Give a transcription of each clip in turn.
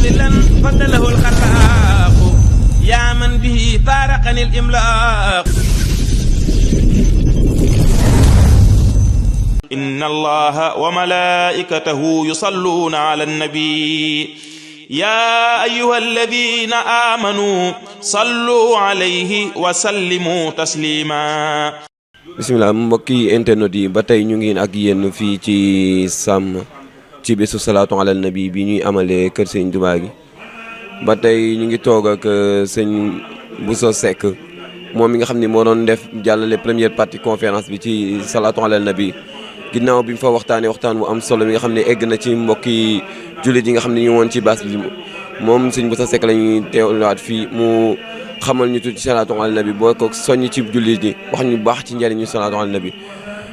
فاضلا فضله الخلاق يا من به فارقني الإملاق إن الله وملائكته يصلون على النبي يا أيها الذين آمنوا صلوا عليه وسلموا تسليما bisimilah mbokki internet yi ba tey ñu ngi ak yéen fii ci Sàmm ci bésu salaatu ala nabi bi ñuy amalee kër sëñ Touba gi ba tey ñu ngi toog ak sëñ Bousso Seck moom mi nga xam ni moo doon def jàllale première partie conférence bi ci salaatu ala nabi ginnaaw bi mu fa waxtaan bu am solo mi nga xam ne egg na ci mbokki jullit yi nga xam ne ñu woon ci baas bi moom sëñ Bousso Seck la ñuy teewlaat fii mu xamal ñu tuuti ci salaatu ala nabi boo ko soññ ci jullit ñi wax ñu baax ci njëriñu salaatu ala nabi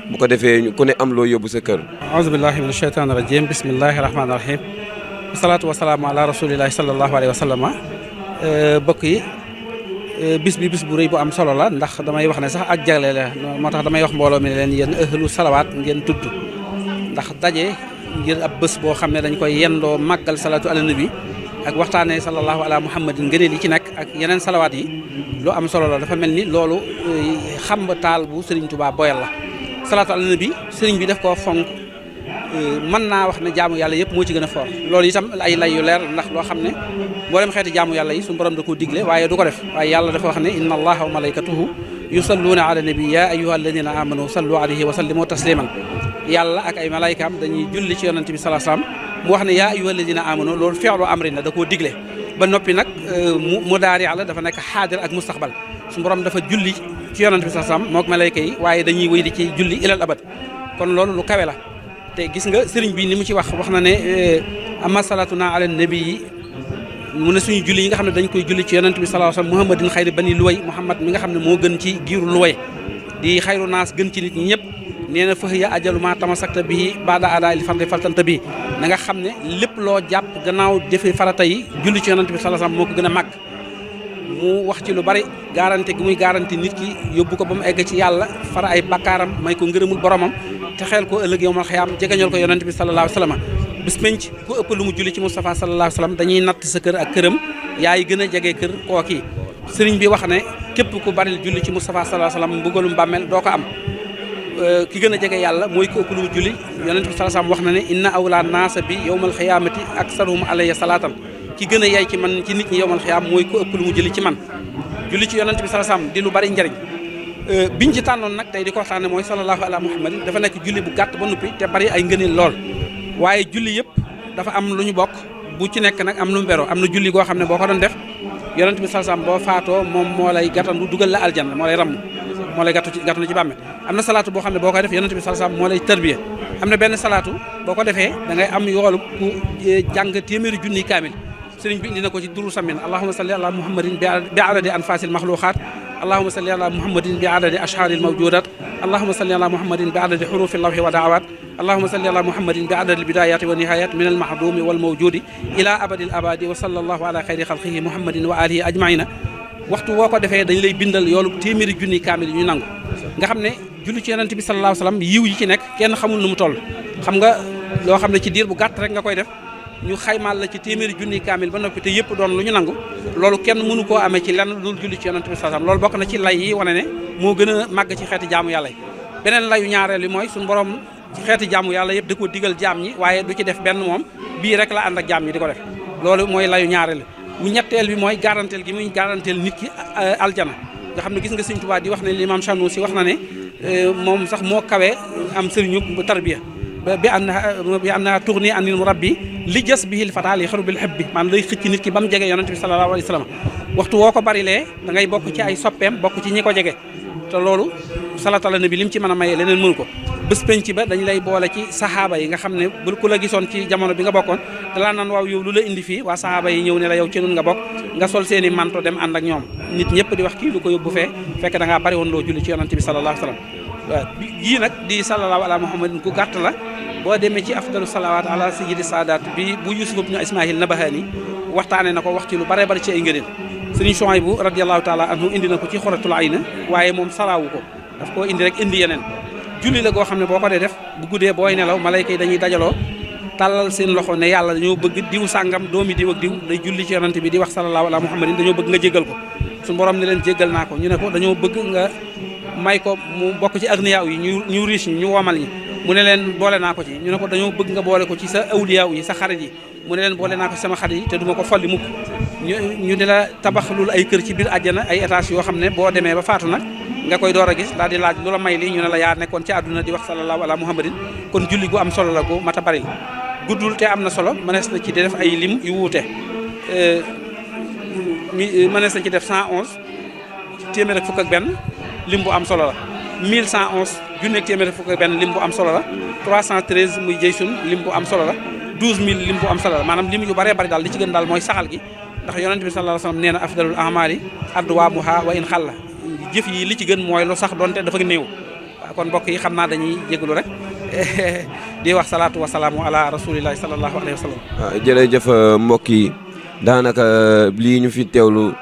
bu ko defee ku ne am loo yóbbu sa kër. aouzu billahi min asheytaani rajim bismillahi rahmaani rahim wasalaatu wasalaamu ala rasulillahi sallallahu alayhi wa sallama bokk yi bis bu rëy bu am solo la ndax damay wax ne sax ak jagle la moo tax damay wax mbooloo mi ne leen yéen ahlu salawaat ngeen tudd ndax daje ngir ab bés boo xam ne dañ koy yendoo màggal salaatu ala nabi ak waxtaanee sallallahu ala muhammadin ngëneel yi ci nekk ak yeneen salawaat yi lu am solo la dafa mel ni loolu xam taal bu Serigne Touba boyal la salaatu ala nabi Serigne bi def koo fonk mën naa wax ne jaamu yàlla yëpp moo ci gën a foor loolu itam ay lay yu leer ndax loo xam ne mboolem xeeti jaamu yàlla yi suñu borom da koo digle waaye du ko def waaye yàlla dafa wax ne inna allaha wa malaykatuhu yusalluuna ala nabi ya ayyuha alladina amanu sallu alayhi wa sallimu tasliman yàlla ak ay malaykaam dañuy julli ci yonante bi sallallahu alayhi wasallam mu wax ne yaa ayyuha alladina amanu loolu fi'lu amrin la da koo digle ba noppi nag mu daari la dafa nekk xaadir ak mustaqbal suñu borom dafa julli ci yonante bi sallallahu alayhi wasallam mook malayka yi waaye dañuy wéy di ci julli ilal abad kon loolu lu kawe la te gis nga sëriñ bi ni mu ci wax na ne amma salatuna ala nabi yi mu ne suñu julli yi nga xam ne dañ koy julli ci yonante bi sallallahu alayhi wasallam muhammadin xayri bani luway muhammad mi nga xam ne moo gën ci giiru luway di xayru naas gën ci nit ñi ñëpp nee na fa ya ajalu ma tamasakta bii baada ada il fardi faltanta bii na nga xam ne lépp loo jàpp gannaaw jëfe farata yi julli ci yonante bi sallallahu alayhi wasallam moo ko gën a màgg mu wax ci lu bari garanti gi muy garanti nit ki yóbbu ko ba mu egg ci yàlla fara ay bakkaaram may ko ngërëmul boromam te xeel ko ëllëg yowmal xiyaam jegeñal ko yonante bi sallallahu alayhi wasallam bis penc ku ëpp lu mu julli ci Mustafa sallallahu alayhi wasallam dañuy natt sa kër ak këram yaay gën a jege kër kookii sëriñ bi wax ne képp ku bari julli ci Mustafa sallallahu alayhi wasallam mbugalum bàmmeel doo ko am ki gën a jege yàlla mooy ko ëpp lu mu julli yonante bi sallallahu alayhi wasallam wax na ne inna awla naasa bi yowmal xiyaamati aksaruhum alayya salaatan ki gën a yay ci man ci nit ñi yowmal xiyaam mooy ko ëpp lu mu julli ci man julli ci yonante bi sallallahu alayhi wasallam di lu bari njariñ biñ ci tànnoon nag tey di ko waxtaane mooy sallallahu ala muhammadin dafa nekk julli bu gàtt ba noppi te bari ay ngëneel lool waaye julli yëpp dafa am lu ñu bokk bu ci nekk nag am lu mu beroo am na julli goo xam ne boo ko doon def yonante bi sallallahu alayhi wasallam boo faatoo moom moo lay gàttandu dugal la aljanna moo lay ramm moo lay gàttandu ci bàmmeel am na salaatu boo xam ne boo koy def yonante bi sallallahu alayhi wasallam moo lay tarbiya am na benn salaatu boo ko defee da ngay am yoolu ku jàng téeméeri junniy kaamil sëriñ bi indi na ko ci duru samin allahumma salli ala muhammadin bi adadi anfasil maxluqaat allahumma salli ala muhammadin bi adadi ashharil mawjudat allahumma salli ala muhammadin bi adadi xurufi lawhi wa daawat allahumma salli ala muhammadin bi adadi albidayati wa nihayat min almahdumi walmawjudi ila abadi al abadi wa sallallahu ala xayri xalqihi muhammadin wa alihi ajmaina waxtu woo ko defee dañ lay bindal yoolu téeméeri junni kaamil yu ñu nangu nga xam ne julli ci yonante bi sallallahu alayhi wasallam yiw yi ci nekk kenn xamul nu mu toll xam nga loo xam ne ci diir bu gàtt rek nga koy def ñu xaymaal la ci téeméeri junni kaamil ba noppi te yëpp doon lu ñu nangu loolu kenn mënu koo amee ci lenn loolu julli ci yonante bi sallallahu alayhi wasallam loolu bokk na ci lay yi wane ne moo gën a màgg ci xeeti jaamu yàlla yi beneen layu ñaareel yi mooy suñu borom ci xeeti jaamu yàlla yëpp da ko digal jaam ñi waaye du ci def benn moom bii rek la ànd ak jaam ñi di ko def loolu mooy layu ñaareel bu ñetteel bi mooy garanteel gi muy garanteel nit ki aljana nga xam ne gis nga Sëriñ Tuubaa di wax ne l'imam Sanusi wax na ne moom sax moo kawee am sëriñu tarbiya bi annaha tughni anil murabbi li jas bihil fataali xaru bil hubbi maanaam day xëcc nit ki ba mu jege yonante bi sallallahu alayhi wasallam waxtu woo ko barilee da ngay bokk ci ay soppeem bokk ci ñi ko jege te loolu salaatu ala nabi lim ci mën a maye leneen mënu ko bés penc ba dañ lay boole ci saxaaba yi nga xam ne bu ku la gisoon ci jamono bi nga bokkoon dalaa naan waaw yow lu la indi fii waa saxaaba yi ñëw ne la yow ci nun nga bokk nga sol seeni manto dem ànd ak ñoom nit ñëpp di wax kii lu ko yóbbu fee fekk da ngaa bari woon loo julli ci yonante bi sallallahu alayhi wasallam waaw yii nag di sallallahu ala muhammadin ku gàtt la boo demee ci afdalu salawaat ala sayyidi saadaat bi bu Yusuf ibn Ismaahil Nabahani waxtaane na ko wax ci lu bare bari ci ay ngëneel Sëriñ Suhaybu radiyallahu taala anhu indi na ko ci Xuratul Ayna waaye moom saraawu ko daf koo indi rek indi yeneen julli la goo xam ne boo ko dee def bu guddee booy nelaw malayka yi dañuy dajaloo tàllal seen loxo ne yàlla dañoo bëgg diw sàngam doomi diw ak diw day julli ci yonante bi di wax sallallahu ala muhammadin dañoo bëgg nga jéggal ko suñu borom ne leen jéggal naa ko ñu ne ko dañoo bëgg nga may ko mu bokk ci agniya yi ñu riche ñi ñu womal ñi mu ne leen boole naa ko ci ñu ne ko dañoo bëgg nga boole ko ci sa awliya yi sa xarit yi mu ne leen boole naa ko ci sama xarit yi te duma ko folli mukk ñu di la tabaxlul ay kër ci biir àjjana ay étage yoo xam ne boo demee ba faatu nag nga koy door a gis daal di laaj lu la may lii ñu ne la yaa nekkoon ci àdduna di wax sallallahu ala muhammadin kon julli gu am solo la gu mata bari guddul te am na solo mënees na ci def ay lim yu wuute mënees na ci def 111 téeméer ak fukk ak benn lim bu am solo la 1111 junneeg téeméer ak fukk ak benn lim bu am solo la 313 muy jeysun lim bu am solo la 12000 lim bu am solo la maanaam lim yu bëree bëri daal li ci gën daal mooy saxal gi ndax yonent bi sallallahu alayhi wasallam nee na afdalul a'mali adwamuha wa in xalla jëf yi li ci gën mooy lu sax donte dafa néew waaw kon mbokk yi xam naa dañuy jégalu rek di wax salaatu wa salaamu ala rasulillahi sallallahu alayhi wa sallam. waaw jërëjëf mbokk yi daanaka lii ñu fi teewlu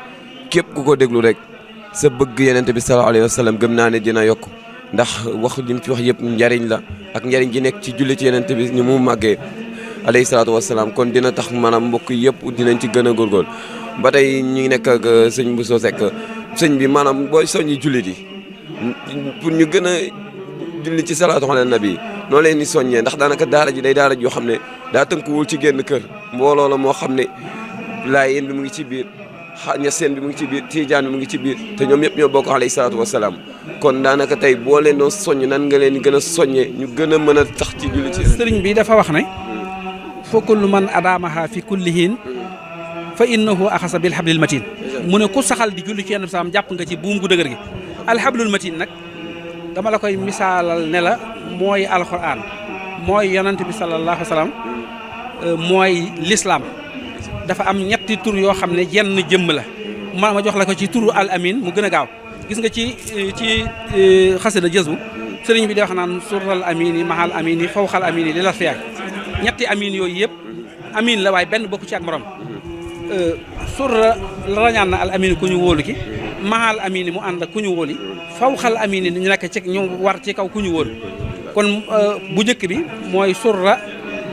képp ku ko déglu rek sa bëgg yenente bi sallallahu alayhi wa sallam gëm naa ne dina yokk ndax wax li mu ci wax yëpp njariñ la ak njariñ gi nekk ci julli ci yenente bi ni mu màggee alayhi salaatu wa salaam kon dina tax maanaam mbokk yëpp dinañ ci gën a góorgóorlu ba tey ñu ngi nekk ak sëñ Bousso Seck sëñ bi maanaam booy soññi jullit yi pour ñu gën a julli ci salaatu ala nabi noo leen di soññee ndax daanaka daara ji day daara joo xam ne daa tënkuwul ci génn kër mbooloo la moo xam ne laayeen bi mu ngi ci biir ñaseen bi mu ngi ci biir tiijaan bi mu ngi ci biir te ñoom ñëpp ñoo bokk alayhi salaatu wasalaam kon daanaka tey boo leen doon soññ nan nga leen di gën a soññee ñu gën a mën a tax ci julli ci sëriñ bi dafa wax ne fa kullu man adaamaha fi kulli hiin fa innahu axasa bil hablil matin mu ne ku saxal di julli ci yenn saam jàpp nga ci buum gu dëgër gi alhablul matin nag dama la koy misaalal ne la mooy alquran mooy yonent bi sallallahu alayhi wa sallam mooy l'islam dafa am ñetti tur yoo xam ne jenn jëmm la ma jox la ko ci turu al amin mu gën a gaaw gis nga ci xasida jësu sëriñ bi di wax naan surral amin yi mahal amin yi fawxal amin yi li la fiyaay ñetti amin yooyu yëpp amin la waaye benn bokku ci ak morom surra rañaan na al amin ku ñu wóolu ki mahal amin yi mu ànd ak ku ñu wóoli fawxal amin yi ñu nekk ci ñu war ci kaw ku ñu wóolu kon bu njëkk bi mooy surra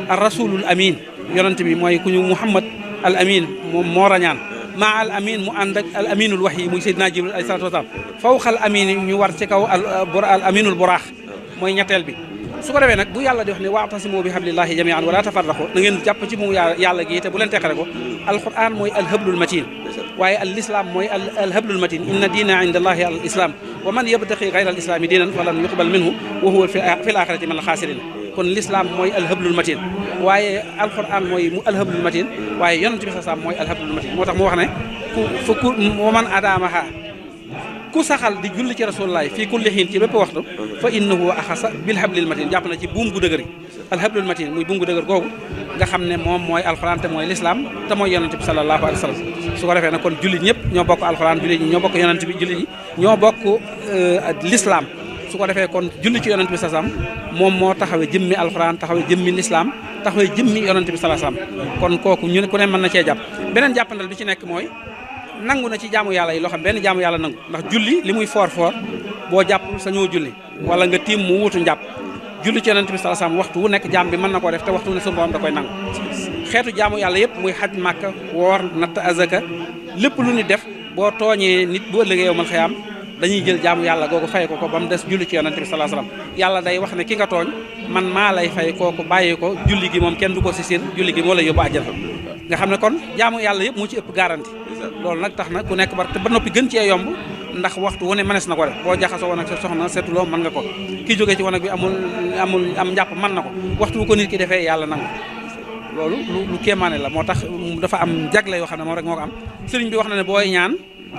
ar rasulul amin yonent bi mooy ku ñu muhammad al amin moom moo rañaan maa al amin mu ànd ak al aminul wahyi muy seydina jibril alayhi salaatu wasalaam fawxal amin yi ñu war ci kaw al aminul buraax mooy ñetteel bi su ko defee nag bu yàlla di wax ne wa'tasimu bi hablillahi jami'an wala tafarraqu na ngeen jàpp ci mu yàlla gi te bu leen teqale ko alquran mooy alhablul matin waaye al islam mooy alhablul matin inna diina inda allahi al islam wa man yabtaqi ghayra al islami diinan falan yuqbal minhu wa huwa fil akhirati min al khasirin kon l'islam mooy alhablul matin waaye alquran mooy mu alhablul matin waaye yonent bi sa mooy alhablul matin moo tax mu wax ne ku wa man adamaha ku saxal di julli ci rasulullah fii kulli xiin ci bépp waxtu fa innahu axasa bil hablil matin jàpp na ci buum gu dëgër gi alhablul matin muy buum gu dëgër googu nga xam ne moom mooy alxuraan te mooy l'islam te mooy yonent bi sallallahu alayhi wa sallam su ko defee nag kon jullit ñëpp ñoo bokk alxuraan jullit ñi ñoo bokk yonent bi jullit ñi ñoo bokk l'islam su ko defee kon julli ci yonent bi sallallahu alayhi wa sallam moom moo taxawee jëmmi alxuraan taxawee jëmmi l'islam taxawee jëmmi yonent bi sallallahu alayhi wa sallam kon kooku ñu ku ne mën na cee jàpp beneen jàppandal bi ci nekk mooy nangu na ci jaamu yàlla yi loo xam benn jaamu yàlla nangu ndax julli li muy foor boo jàppul sañoo julli wala nga tiim mu wutu njàpp julli ci yonent bi sallallahu alayhi wasallam waxtu wu nekk jaam bi mën na koo def te waxtu wu ne sunu borom da koy nangu xeetu jaamu yàlla yëpp muy xaj màkka woor natt azaka lépp lu ni def boo tooñee nit bu ëllëgee yow mal xiyaam dañuy jël jaamu yàlla googu fay ko ba mu des julli ci yonent bi sallallahu alayhi wasallam yàlla day wax ne ki nga tooñ man maa lay fay kooku bàyyi ko julli gi moom kenn du ko si seen julli gi moo lay yóbbu àjjana nga xam ne kon jaamu yàlla yëpp moo ci ëpp garanti loolu nag tax na ku nekk ba noppi gën cee yomb ndax waxtu wu ne mënees na ko def boo jaxasoo woon ak sa soxna seetuloo mën nga ko ki jógee ci wanag bi amul am njàpp mën na ko waxtu wu ko nit ki defee yàlla nangu loolu lu kéemaane la moo tax dafa am jagle yoo xam ne moom rek moo ko am sëriñ bi wax na ne booy ñaan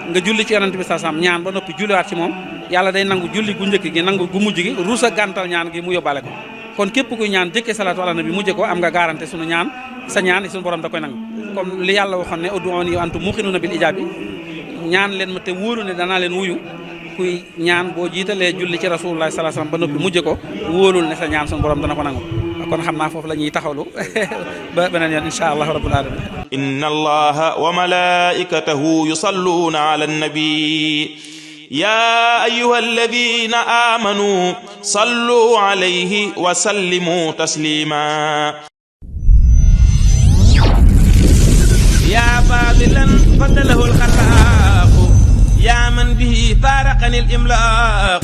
nga julli ci yonent bi sallallahu alayhi wasallam ñaan ba noppi julliwaat ci moom yàlla day nangu julli gu njëkk gi nangu gu mujj gi ruusa gàntal ñaan gi mu yóbbaale ko kon képp kuy ñaan jëkkee salaatu ala nabi mujjee ko am nga garanté sunu ñaan sa ñaan sunu borom da koy nangu comme li yàlla waxoon ne ud'uuni wa antum muuqinuuna bil ijaabi ñaan leen ma te wóoru ne danaa leen wuyu kuy ñaan boo jiitalee julli ci rasulullah sallallahu alayhi wasallam ba noppi mujjee ko wóolul ne sa ñaan sunu borom dana ko nangu kon xam naa foofu la ñuy taxawlu ba beneen yoon insha allah rabbul alamin inna allaha wa malaikatahu yusalluna ala nabi ya ayyuha alladhina amanu sallu alayhi wa sallimu taslima al imlaaq